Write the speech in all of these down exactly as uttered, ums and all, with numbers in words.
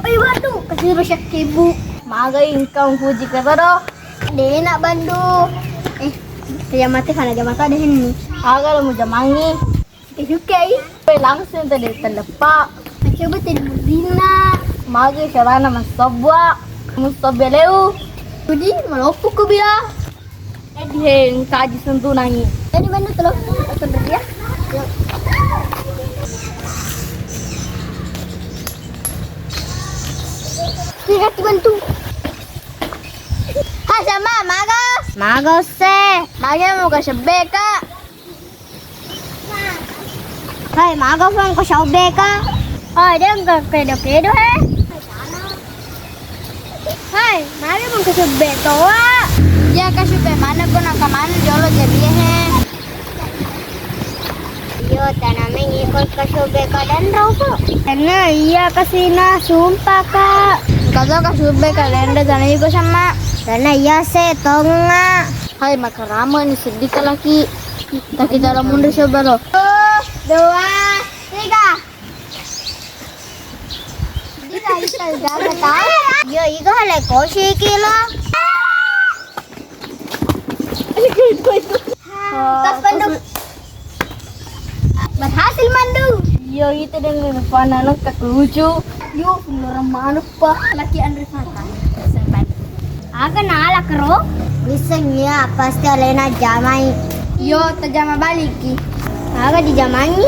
Oi, Bandu, kasiro syakkibu. Magai engka mupuji kata do. Dena, Bandu. Eh, kaya mate kana jamata deh ini. Aga lo mujamangi. Oke, oke. Oi, langsung tadi terlepak. Coba tadi mudina. Magai carana masobwa. Musobbe leu. Jadi, maloppo ku bila. Jadi, he, engkaji sentunangi. Jadi, Bandu, tolong. Tolong, ya. Yuk. Lihat, Bandu. Hai, sama, maga. Maga, se. Maga mau ke sebeka. Hai, maga fang ko sobeka. Hai, dia engka kedo-kedo, he. Hai, magi mengko subbe toa. Iya, kasubbe mana pun angka mana jolo jadi, he. Iyo, tanameng ikut kasubbe kadan rau ko. Karena iya kasina, sumpah, Kak. Kato kasubbe kadan da tanah iko sama. Karena iya se tonga. Hai, makarama ni sedih kalaki. Tak kita lo mundur coba lo. Dua, tiga. Yo, iga le koshi kilo. Tas Pandu. Berhasil, Mandu. Yo, itu dengan panah nengka lucu. Yo, pengeluaran manuk, Pak. Laki Andre Fata. Aga nala kero? Wiseng iya, pasti alena jamai. Yo, tajama baliki. Aga dijamangi?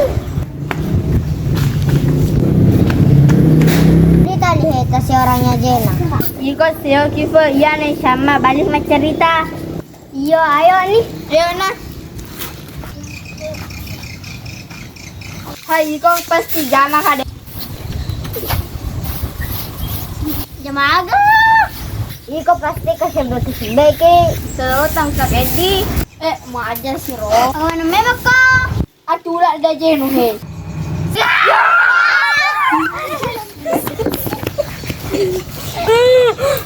Ini tadi heta si orangnya Jena. Iko sio kifo, iya ne sama balik macerita. Iyo, ayo ni. Ayo, nah. Hai, iko pasti jama kade. Jama aga? Iko pasti kasebeki-sebeki. Terus tangkap Edi. Eh, mau aja sih, Ro. Oh, namanya kok. Atula da jenu, he.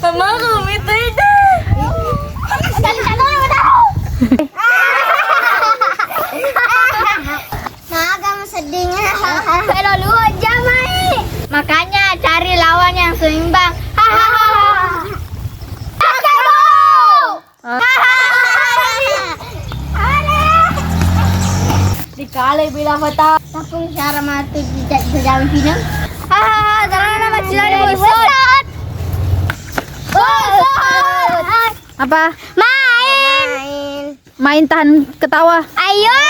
Amaku mita ida. Maga sedihnya. Kalau lu jamai. Makanya cari lawan yang seimbang. Hahaha. Dikale bila mata. Takung cara mati tidak bisa jalan pinang. Hahaha, terang nama cilani bosot. Bosot. Apa? Main. Main. Main tahan ketawa. Ayo.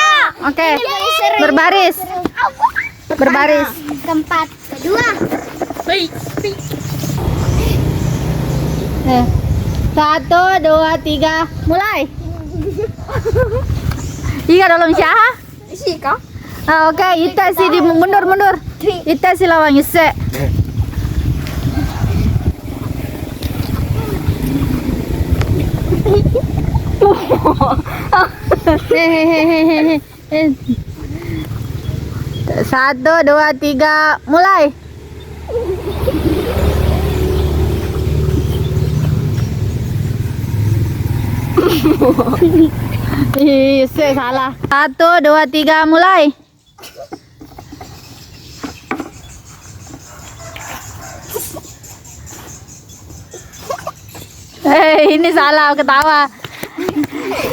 Oke. Ini paling seru. Berbaris. Apa? Berbaris. Keempat. Kedua. Eh. Satu, dua, tiga, mulai. Iya, dalam syaha. Sika. Ah, oke, ita si di mundur, mundur. Ita si lawang isse. Hehehe. Eh, satu, dua, tiga, mulai. Ih, se, salah. Satu, dua, tiga, mulai. Eh, ini salah, ketawa.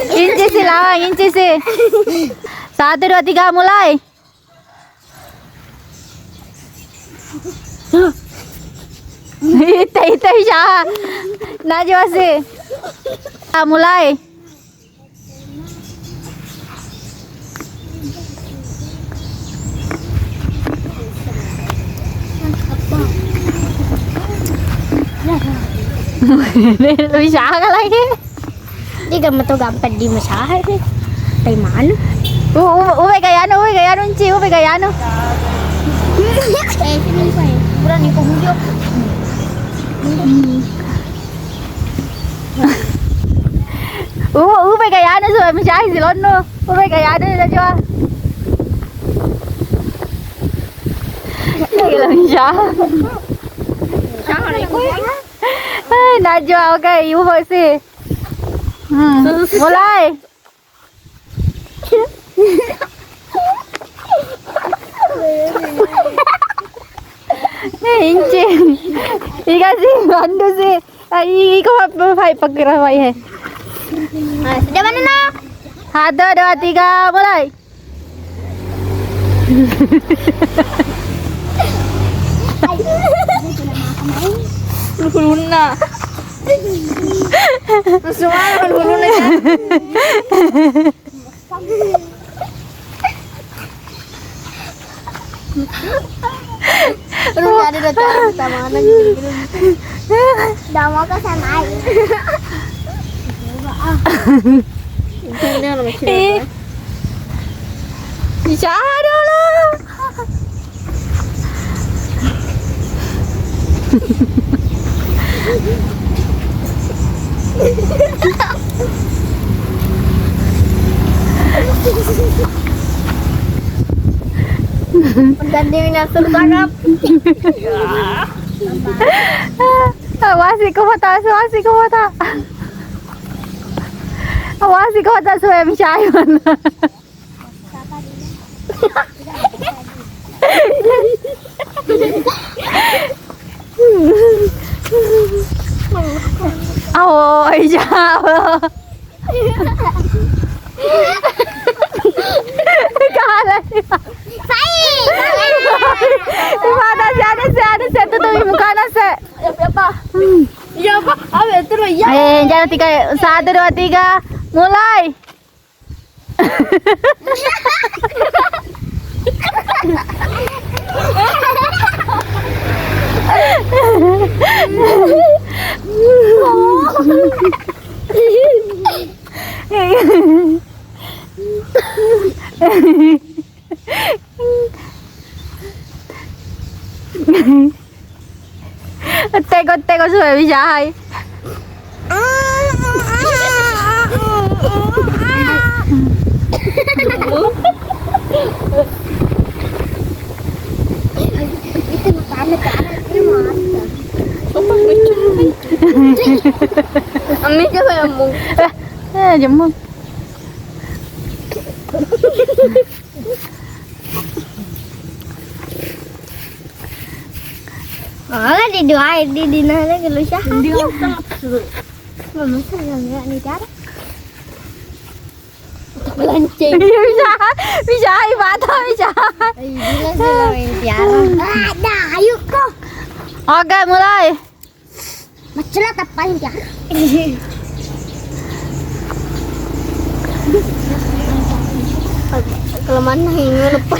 Inci si lawang, inci si. Satu, dua, tiga, mulai. Ite, ite, Syaha. Najwa si. Ah, mulai. Lebih Syaha lagi. Dia gak metu gampang di masalah ini. Tai mana? U-, u-, ube gayano, ube gayano, Nci, ube gayano. Eh, sini, Pak. Kurang nih, penghujung. U-, ube gayano, suwe misyahi silonno. Ube gayano, Najwa. Gila, misyahi. Hai, Najwa, oke, ube si. Hmm, mulai. Eh, Inci. Iga si, bandu si. Ai, iko apa, apa, apa, kira apa, eh? Nah, sudah mana, nak? Satu, dua, tiga, mulai. Hulunna. Langsung aja hulunna, ya. Aduh, ada, ada, ada, sama anak gitu. Udah mau ke sana aja. Ini anak kecil. Ih. Apa? Bisa dulu. Pertandingan yang seru banget. Awasi ko mata, awasi ko mata. Awasi ko mata, suwe misyahi mana. Oh, iya. Kalah. Sai. Mana si ada si, ada si, tutup mukana si. Iya, Pak. Iya, Pak. Ayo, terus, iya. Eh, jangan tiga. Satu, dua, tiga. Mulai. Tego-tego suwe misyahi. Itu makanya cara dia masak. Apa lucu? Ami coba yang mung. Eh, eh, jemung. Malah di dua di dina ada gelusah. Dia sangat seru. Mama sayang ya nih cara. Melenceng. Iya, bisa, bisa, mata bisa. Iya, gila sih lo main tiara. Ada, ayo kok. Oke, mulai. Macela tapain ya. Kalau mana yang lupa.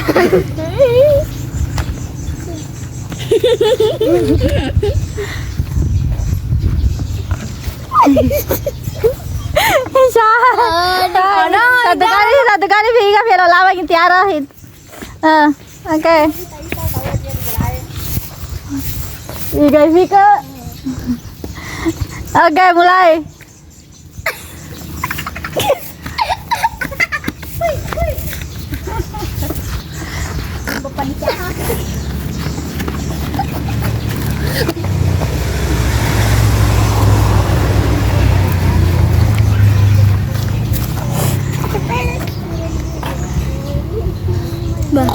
Satu kali, satu kali, Vega velo lawang tiara. Ah, oke. Iga Vika. Oke, mulai. Bah.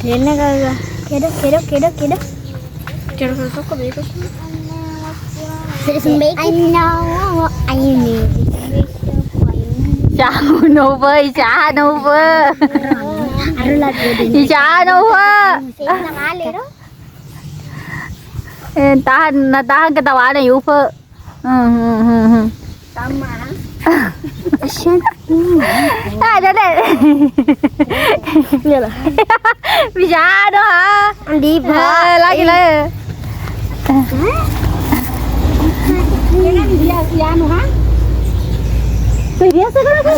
Kena kagak? Kedo, kedo, kedo, kedo. Jangan lupa kok bego. Sudah sembek. I know, I need. Cano boy, cano boy. Aduh lah, dia. Cano boy. Saya nak balik, no? Eh, tahan, natahan ketawana Yufe. Hmm, hmm, hmm, hmm. Sama. Kasian. Ada deh. Iyalah. Bisa ada, ha? Di, Pak. Eh, lagi lah. Dia si anu, ha? Wih, biasa kan aku?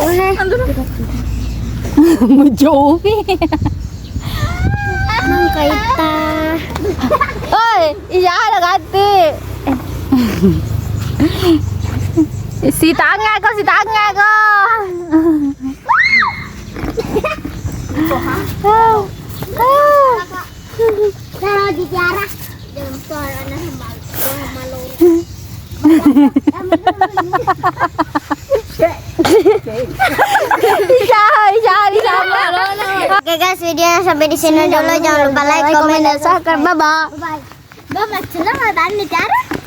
Menjauhi. Mangkaita. Oi, iya ada ganti. Si tangga ko, si tangga ko. Kalau di tiara, jangan suara anak malu. Bisa, bisa, bisa. Oke guys, videonya sampai di sini dulu. Jangan lupa like, comment, dan subscribe. Bye bye. Bye. Bye, Mas. Selamat datang di tiara.